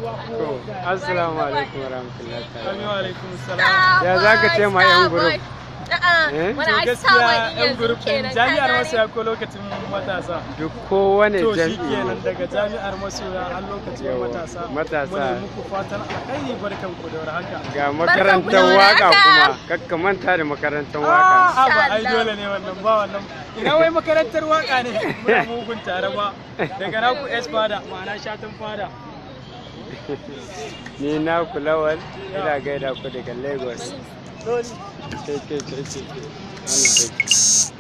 To, assalamu alaikum warahmatullahi ta'ala. Amin wa alaikum salam. Ya za ka ce ma 'yan group? A'a, Eh? wani To ai gaskiya Starboy din yan yanzu group din kenan. Ka jami'ar gane? Masoya ko lokacin matasa? Duk kowane To shi jam'i. kenan, daga jami'ar Masoya har lokacin Yawa, matasa. matasa. Muna muku fatan alkhairi, barkan ku da warhaka. Ga Barkanku da makarantar waka warhaka. kuma, kakka manta da makarantar waka. A'a ba ai Insha Allah. dole ne wannan, ba wannan. Ina wai makarantar waka ne? Muna mugun tare ba. Daga naku S Fada, ma'ana Shatan Fada. Ni na Lawal, ina gaida ku daga Lagos. Ke ke ke ke ke. Wannan aiki.